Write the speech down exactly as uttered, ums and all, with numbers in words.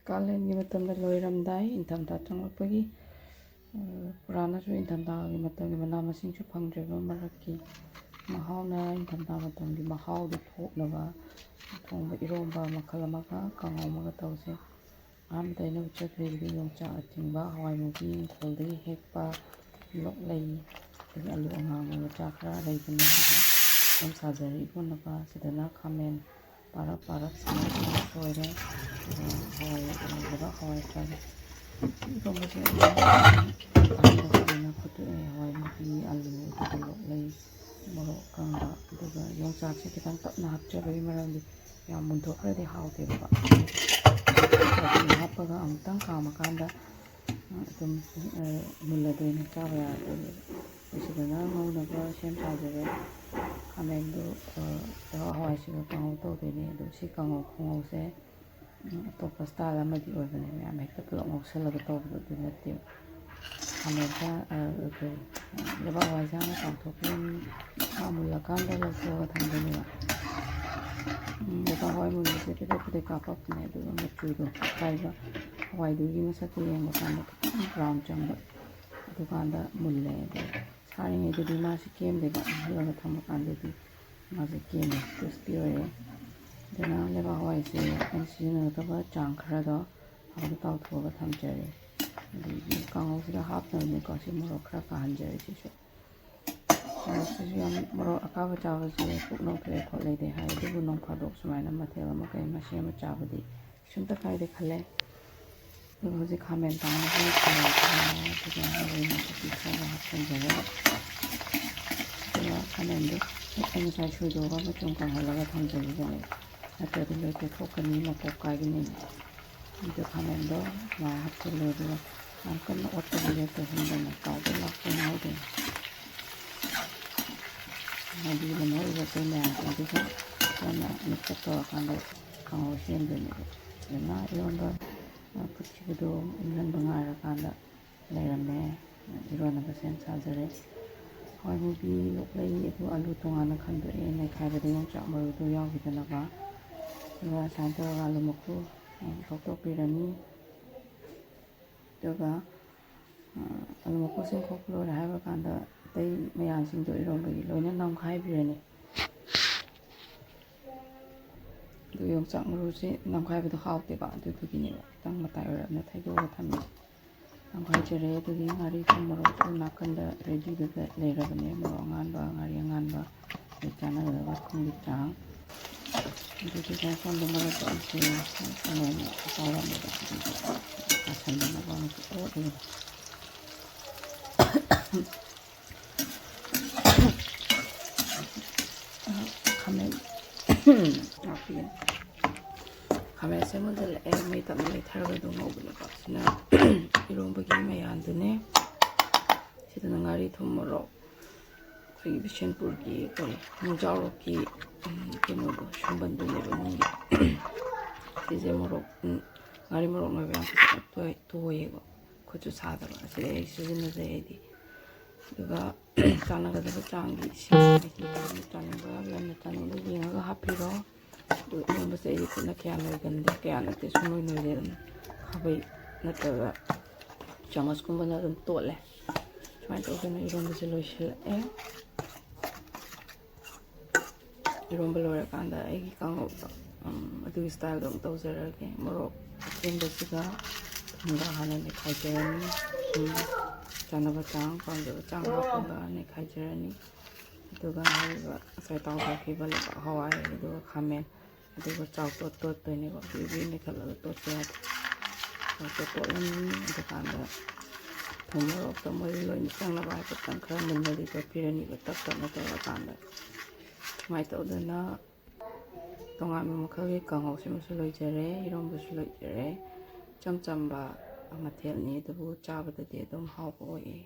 ꯀꯥꯂꯦꯟꯒꯤ ꯃꯇꯝꯗ ꯂꯣꯏꯔꯝꯗꯥꯏ, ꯏꯪꯊꯝꯊꯥ ꯆꯪꯂꯛꯄꯒꯤ, ꯑ, ꯄꯨꯔꯥꯅꯁꯨ ꯏꯪꯊꯝꯊꯥꯒꯤ ꯃꯇꯝꯒꯤ ꯃꯅꯥ ꯃꯁꯤꯡꯁꯨ ꯐꯪꯗ꯭ꯔꯤꯕ ꯃꯔꯛꯀꯤ ꯃꯍꯥꯎꯅ ꯏꯪꯊꯝꯊꯥ ꯃꯇꯝꯒꯤ ꯃꯍꯥꯎꯗꯨ ꯊꯣꯛꯅꯕ ꯊꯣꯡꯕ ꯏꯔꯣꯝꯕ ꯃꯈꯜ ꯑꯃꯒ ꯀꯥꯡꯉꯧ ꯑꯃꯒ ꯇꯧꯁꯦ꯫ ꯑꯍꯥꯟꯕꯗ ꯑꯩꯅ ꯎꯠꯆꯗꯣꯔꯤꯕꯗꯤ ꯌꯣꯡꯆꯥꯛ ꯑꯆꯤꯡꯕ, ꯍꯋꯥꯏ ꯃꯨꯕꯤ ꯏꯪꯈꯣꯜꯗꯒꯤ ꯍꯦꯛꯄ, ꯂꯣꯛꯂꯩ, ꯑꯗꯒꯤ ꯑꯂꯨ ꯑꯉꯥꯡꯕ ꯃꯆꯥ ꯈꯔ ꯂꯩꯕꯅꯦ꯫ ꯑꯗꯨ ꯁꯦꯝ ꯁꯥꯖꯔꯦ ꯏꯔꯣꯟꯅꯕ꯫ ꯁꯤꯗꯅ ꯈꯥꯃꯦꯟ ꯄꯥꯔꯞ ꯄꯥꯔꯞ ꯁꯤꯅ ꯁꯣꯏꯔꯦ꯫ ꯑꯗꯨꯒ ꯍꯋꯥꯏ, ꯂꯩꯕꯥꯛ ꯍꯋꯥꯏ ꯈꯔ ꯏꯔꯣꯟꯕꯁꯦ ꯑꯗꯨꯝ ꯐꯖꯅ ꯐꯨꯠꯇꯣꯛꯑꯦ꯫ ꯍꯋꯥꯏ ꯃꯨꯕꯤ, ꯑꯂꯨ, ꯑꯗꯨꯒ ꯂꯣꯛꯂꯩ, ꯃꯣꯔꯣꯛ ꯑꯀꯪꯕ, ꯑꯗꯨꯒ ꯌꯣꯡꯆꯥꯛꯁꯦ ꯈꯤꯇꯪ ꯇꯞꯅ ꯍꯥꯞꯆꯕꯒꯤ ꯃꯔꯝꯗꯤ ꯌꯥꯝ ꯃꯨꯟꯊꯣꯛꯈ꯭ꯔꯗꯤ ꯍꯥꯎꯇꯦꯕꯀꯣ꯫ ꯍꯥꯞꯄꯒ ꯑꯃꯨꯛꯇꯪ ꯀꯥꯝꯃꯀꯥꯟꯗ ꯑꯗꯨꯝ, ꯑ, ꯃꯨꯜꯂꯗꯣꯏꯅꯦ, ꯆꯥꯕ ꯌꯥꯔꯗꯣꯏꯅꯦ꯫ ꯑꯩꯈꯣꯏ ꯁꯤꯗꯅ ꯉꯧꯅꯕ ꯁꯦꯝ ꯁꯥꯖꯔꯦ꯫ ꯈꯥꯃꯦꯟꯗꯨ, ꯑ, ꯂꯩꯕꯥꯛ ꯍꯋꯥꯏꯁꯤꯒ ꯀꯥꯡꯉꯧ ꯇꯧꯗꯣꯏꯅꯦ꯫ ꯑꯗꯣ ꯁꯤ ꯀꯥꯡꯉꯧ ꯈꯨꯉꯧꯁꯦ, ꯎꯝ, ꯑꯇꯣꯞꯄ style ꯑꯃꯗꯤ ꯑꯣꯏꯕꯅꯦ, ꯃꯌꯥꯝ ꯍꯦꯛꯇ ꯄꯨꯂꯞ ꯉꯧꯁꯜꯂꯒ ꯇꯧꯕꯗꯣ ꯑꯗꯨ ꯅꯠꯇꯦꯕ꯫ ꯈꯥꯃꯦꯟꯁꯦ, ꯑ, ꯑ, ꯀꯔꯤ, ꯂꯩꯕꯥꯛ ꯍꯋꯥꯏꯁꯦ ꯍꯥꯟꯅ ꯆꯥꯝꯊꯣꯛꯄꯤꯔꯅꯤ, ꯃꯨꯜꯂꯀꯥꯟꯗ ꯂꯧꯊꯣꯛꯑꯒ ꯊꯝꯗꯣꯏꯅꯦꯕ꯫ ꯎꯝ, ꯂꯩꯕꯥꯛ ꯍꯋꯥꯏ ꯃꯨꯟꯕꯁꯦ ꯄꯦꯗꯦꯛ ꯄꯦꯗꯦꯛ ꯀꯥꯞꯄꯛꯄꯅꯦ, ꯑꯗꯨꯒ ꯃꯆꯨꯗꯣ ꯑꯀꯥꯏꯕ ꯍꯋꯥꯏꯗꯨꯒꯤ ꯃꯁꯛꯇꯣ ꯌꯦꯡꯕ ꯀꯥꯟꯗ ꯈꯤꯇꯪ brown ꯆꯪꯕ, ꯑꯗꯨꯀꯥꯟꯗ ꯃꯨꯜꯂꯦ꯫ ꯑꯗꯣ ꯁꯥꯔꯤꯉꯩꯗꯗꯤ ꯃꯥꯁꯦ ꯀꯦꯝꯗꯦꯕ, ꯃꯨꯜꯂꯒ ꯊꯝꯃꯀꯥꯟꯗꯗꯤ ꯃꯥꯁꯦ ꯀꯦꯝꯃꯦ, crispy ꯑꯣꯏꯔꯦ꯫ ꯑꯗꯨꯅ ꯂꯩꯕꯥꯛ ꯍꯋꯥꯏꯁꯦ ꯑꯩꯅ ꯁꯤꯖꯤꯟꯅꯒꯗꯕ ꯆꯥꯡ ꯈꯔꯗꯣ ꯊꯥꯎꯗ ꯇꯥꯎꯊꯣꯛꯑꯒ ꯊꯝꯖꯔꯦ꯫ ꯑꯗꯒꯤ ꯀꯥꯡꯍꯧꯁꯤꯗ ꯍꯥꯞꯅꯕꯅꯦꯀꯣ, ꯁꯤ ꯃꯣꯔꯣꯛ ꯈꯔ ꯀꯥꯍꯟꯖꯔꯦ ꯁꯤꯁꯨ꯫ ꯃꯣꯔꯣꯛꯁꯤꯁꯨ ꯌꯥꯝ, ꯃꯣꯔꯣꯛ ꯑꯀꯥꯕ ꯆꯥꯕꯁꯦ ꯄꯨꯛ ꯅꯧꯊꯣꯛꯑꯦ ꯈꯣꯠꯂꯦꯗꯤ ꯍꯥꯏ, ꯑꯗꯨꯕꯨ ꯅꯣꯡ ꯐꯥꯗꯣꯛ ꯁꯨꯃꯥꯏꯅ ꯃꯊꯦꯜ ꯑꯃ ꯀꯩ ꯑꯃ ꯁꯦꯝꯃ ꯆꯥꯕꯗꯤ ꯀꯩꯁꯨꯝꯇ ꯀꯥꯏꯗꯦ ꯈꯜꯂꯦ꯫ ꯑꯗꯨꯒ ꯍꯧꯖꯤꯛ ꯈꯥꯃꯦꯟ ꯇꯥꯡꯕꯁꯤꯅ ꯊꯥꯎ ꯈꯔ, ꯑꯗꯨꯒ ꯃꯔꯣꯏ ꯅꯥꯀꯨꯞꯄꯤ ꯈꯔꯒ ꯍꯥꯞꯆꯤꯟꯖꯔꯦ꯫ ꯑꯗꯨꯒ ꯈꯥꯃꯦꯟꯗꯣ ꯑꯩ ꯉꯁꯥꯏ ꯁꯣꯏꯗꯣꯛꯑꯒ ꯃꯆꯨꯝ ꯀꯪꯍꯜꯂꯒ ꯊꯝꯖꯈꯤꯕꯅꯦ, ꯅꯠꯇ꯭ꯔꯗꯤ ꯂꯣꯏ ꯄꯦꯠꯊꯣꯛꯀꯅꯤ, ꯃꯄꯣꯞ ꯀꯥꯏꯒꯅꯤ꯫ ꯑꯗꯨ ꯈꯥꯃꯦꯟꯗꯣ ꯁꯨꯃꯥꯏꯅ ꯍꯥꯞꯆꯤꯜꯂꯦ, ꯑꯗꯨꯒ ꯌꯥꯝ ꯀꯟꯅ ꯑꯣꯠꯄꯗꯤ ꯅꯠꯇꯦ, ꯍꯤꯡꯗꯅ ꯇꯥꯎꯗ ꯂꯥꯛꯄ ꯉꯥꯏꯗꯣꯏꯅꯤ꯫ ꯍꯥꯏꯗꯤ ꯂꯦꯝꯍꯧꯔꯤꯕ ꯑꯇꯩ ꯃꯌꯥꯝꯁꯤꯡꯗꯨꯒ ꯀꯣꯟꯅ mix up ꯇꯧꯔꯀꯥꯟꯗ ꯀꯥꯡꯍꯧ ꯁꯦꯝꯗꯣꯏꯅꯦꯕ꯫ ꯑꯗꯨꯅ ꯏꯔꯣꯟꯕ, ꯑ, ꯐꯨꯠꯈꯤꯕꯗꯣ ꯏꯪꯍꯟꯕ ꯉꯥꯏꯔꯀꯥꯟꯗ ꯂꯩꯔꯝꯃꯦ꯫ ꯏꯔꯣꯟꯅꯕ ꯁꯦꯝ ꯁꯥꯖꯔꯦ꯫ ꯍꯋꯥꯏ ꯃꯨꯕꯤ, ꯂꯣꯛꯂꯩ, ꯑꯗꯨ ꯑꯂꯨ ꯇꯣꯉꯥꯟꯅ ꯈꯟꯗꯣꯛꯑꯦ꯫ ꯅꯩꯈꯥꯏꯕꯗ ꯌꯣꯡꯆꯥꯛ ꯃꯔꯨꯗꯣ ꯌꯥꯎꯈꯤꯗꯅꯕ꯫ ꯑꯗꯨꯒ ꯁꯨꯃꯥꯏꯅ ꯇꯧꯔꯒ ꯑꯂꯨ ꯃꯀꯨ ꯂꯧꯊꯣꯛꯄꯤꯔꯅꯤ꯫ ꯑꯗꯨꯒ ꯑꯂꯨ ꯃꯀꯨꯞꯁꯤꯡ ꯈꯣꯛꯄ ꯂꯣꯏꯔꯦ ꯍꯥꯏꯕ ꯀꯥꯟꯗ ꯑꯇꯩ ꯃꯌꯥꯝꯁꯤꯡꯗꯣ ꯏꯔꯣꯟꯕꯒꯤ ꯂꯣꯏꯅ ꯅꯝꯈꯥꯏꯕꯤꯔꯅꯤ꯫ ꯑꯗꯨ ꯌꯣꯡꯆꯥꯛ ꯃꯔꯨꯁꯤ ꯅꯝꯈꯥꯏꯕꯗꯣ ꯍꯥꯎꯇꯦꯕ, ꯑꯗꯨꯗꯨꯒꯤꯅꯦꯕ ꯈꯤꯇꯪ ꯃꯇꯥꯏ ꯑꯣꯏꯔꯞꯅ ꯊꯩꯗꯣꯛꯑꯒ ꯊꯝꯃꯤ꯫ ꯅꯝꯈꯥꯏꯖꯔꯦ꯫ ꯑꯗꯨꯒꯤ ꯉꯥꯔꯤ ꯊꯨꯝ ꯃꯣꯔꯣꯛꯁꯨ ꯅꯥꯀꯟꯗ ꯔꯦꯗꯤꯗꯨꯗ ꯂꯩꯔꯕꯅꯦ꯫ ꯃꯣꯔꯣꯛ ꯑꯉꯥꯟꯕ, ꯉꯥꯔꯤ ꯑꯉꯥꯟꯕ, ꯑꯗꯩ ꯆꯥꯟꯅꯒꯗꯕ ꯊꯨꯝꯒꯤ ꯆꯥꯡ꯫ ꯑꯗꯨꯗꯨꯒ ꯁꯣꯝꯗ ꯃꯔꯛꯇ ꯑꯩꯁꯦ ꯈꯥꯃꯦꯟ ꯑꯆꯥꯎꯕ ꯑꯃꯒ ꯑꯗꯨꯒ ꯆꯥꯁꯟꯅꯅꯕ ꯑꯃꯁꯨ ꯑꯣꯠꯂꯤ꯫ ꯈꯥꯃꯦꯟ ꯅꯥꯄꯤ꯫ ꯈꯥꯃꯦꯟꯁꯦ ꯃꯨꯟꯖꯜꯂꯛꯑꯦ꯫ ꯃꯩ ꯇꯞꯅ ꯂꯩꯊꯔꯒ ꯑꯗꯨꯝ ꯉꯧꯕꯅꯦꯀꯣ꯫ ꯁꯤꯅ ꯏꯔꯣꯝꯕꯒꯤ ꯃꯌꯥꯟꯗꯨꯅꯦ꯫ ꯁꯤꯗꯅ ꯉꯥꯔꯤ ꯊꯨꯝ ꯃꯣꯔꯣꯛ, ꯑꯩꯈꯣꯏꯒꯤ ꯕꯤꯁꯦꯟꯄꯨꯔꯒꯤ ꯀꯔꯤ ꯃꯣꯟꯖꯥꯎꯔꯣꯛꯀꯤ, ꯎꯝ, ꯀꯩꯅꯣꯗꯣ, ꯁꯨꯝꯕꯟꯗꯨꯅꯦꯕ ꯃꯤꯒꯤ꯫ ꯁꯤꯁꯦ ꯃꯣꯔꯣꯛ, ꯎꯝ, ꯉꯥꯔꯤ ꯃꯣꯔꯣꯛ ꯅꯣꯏꯕ ꯌꯥꯝ ꯐꯖꯅ ꯇꯣꯏ-, ꯇꯣꯏꯌꯦꯀꯣ꯫ ꯈꯨꯠꯁꯨ ꯁꯥꯗꯕ꯫ ꯑꯁꯤꯗꯤ ꯑꯩ ꯁꯤꯖꯤꯟꯅꯖꯩ ꯑꯩꯗꯤ꯫ ꯑꯗꯨꯒ ꯆꯥꯟꯅꯒꯗꯕ ꯆꯥꯡꯒꯤ ꯏꯁꯤꯡ, ꯃꯍꯤ ꯆꯥꯅꯤꯡꯕ, ꯂꯟꯅ ꯆꯥꯅꯤꯡꯕ ꯌꯦꯡꯉꯒ ꯍꯥꯞꯄꯤꯔꯣ꯫ ꯑꯗꯨ ꯏꯔꯣꯟꯕꯁꯦ ꯑꯩꯗꯤ ꯈꯨꯠꯅ ꯀꯌꯥ ꯅꯣꯏꯒꯟꯗꯦ, ꯀꯌꯥ ꯅꯠꯇꯦ, ꯁꯨꯡꯅꯣꯏ ꯅꯣꯏꯗꯦ꯫ ꯑꯗꯨꯝ ꯈꯥꯕꯩ ꯅꯠꯇ꯭ꯔꯒ ꯆꯥꯃꯁꯀꯨꯝꯕꯅ ꯑꯗꯨꯝ ꯇꯣꯠꯂꯦ꯫ ꯁꯨꯃꯥꯏꯅ ꯇꯧꯗꯅ ꯏꯔꯣꯟꯕꯁꯦ ꯂꯣꯏꯁꯤꯜꯂꯛꯑꯦ꯫ ꯏꯔꯣꯟꯕ ꯂꯣꯏꯔꯀꯥꯟꯗ ꯑꯩꯒꯤ ꯀꯥꯡꯉꯧꯗꯣ, ꯎꯝ, ꯑꯗꯨꯒꯤ ꯁ꯭ꯇꯥꯏꯜꯗꯣ ꯑꯃꯨꯛ ꯇꯧꯖꯔꯒꯦ꯫ ꯃꯣꯔꯣꯛ ꯑꯇꯦꯟꯕꯁꯤꯒ ꯊꯨꯝꯒ ꯍꯥꯟꯅ ꯅꯩꯈꯥꯏꯖꯔꯅꯤ꯫ ꯊꯨꯝ ꯆꯥꯅꯕ ꯆꯥꯡ, ꯄꯥꯝꯖꯕ ꯆꯥꯡ ꯍꯥꯞꯄꯒ ꯅꯩꯈꯥꯏꯖꯔꯅꯤ꯫ ꯑꯗꯨꯒ ꯍꯥꯏꯔꯤꯕ ꯉꯁꯥꯏ ꯇꯥꯎꯊꯣꯛꯈꯤꯕ ꯂꯩꯕꯥꯛ ꯍꯋꯥꯏ, ꯑꯗꯨꯒ ꯈꯥꯃꯦꯟ, ꯑꯗꯨꯒ ꯆꯥꯛꯇꯣ ꯇꯣꯠꯇꯣꯏꯅꯦꯕ꯫ ꯕ꯭ꯔꯤ ꯕ꯭ꯔꯤ ꯅꯩꯈꯠꯂꯒ ꯇꯣꯠꯄ ꯌꯥꯗꯦ꯫ ꯆꯥꯛꯇꯣ ꯇꯣꯠꯂꯅꯤ꯫ ꯑꯗꯨꯀꯥꯟꯗ ꯊꯨꯝ ꯃꯣꯔꯣꯛꯇꯣ ꯃꯣꯏ ꯂꯣꯏꯅ ꯆꯪꯅꯕ ꯍꯥꯏꯐꯦꯠꯇꯪ ꯈꯔ ꯃꯨꯟꯅꯗꯤ ꯇꯣꯠꯄꯤꯔꯅꯤꯕ, ꯇꯞ ꯇꯞꯅ ꯇꯧꯔꯀꯥꯟꯗ꯫ ꯁꯨꯃꯥꯏꯅ ꯇꯧꯗꯅ ꯇꯣꯉꯥꯟꯕ ꯃꯈꯜꯒꯤ ꯀꯥꯡꯍꯧꯁꯤꯃꯁꯨ ꯂꯣꯏꯖꯔꯦ, ꯏꯔꯣꯝꯕꯁꯨ ꯂꯣꯏꯖꯔꯦ꯫ ꯏꯆꯝ ꯆꯝꯕ ꯃꯊꯦꯜꯅꯤ, ꯑꯗꯨꯕꯨ ꯆꯥꯕꯗꯗꯤ ꯑꯗꯨꯝ ꯍꯥꯎꯕ ꯑꯣꯏꯌꯦ꯫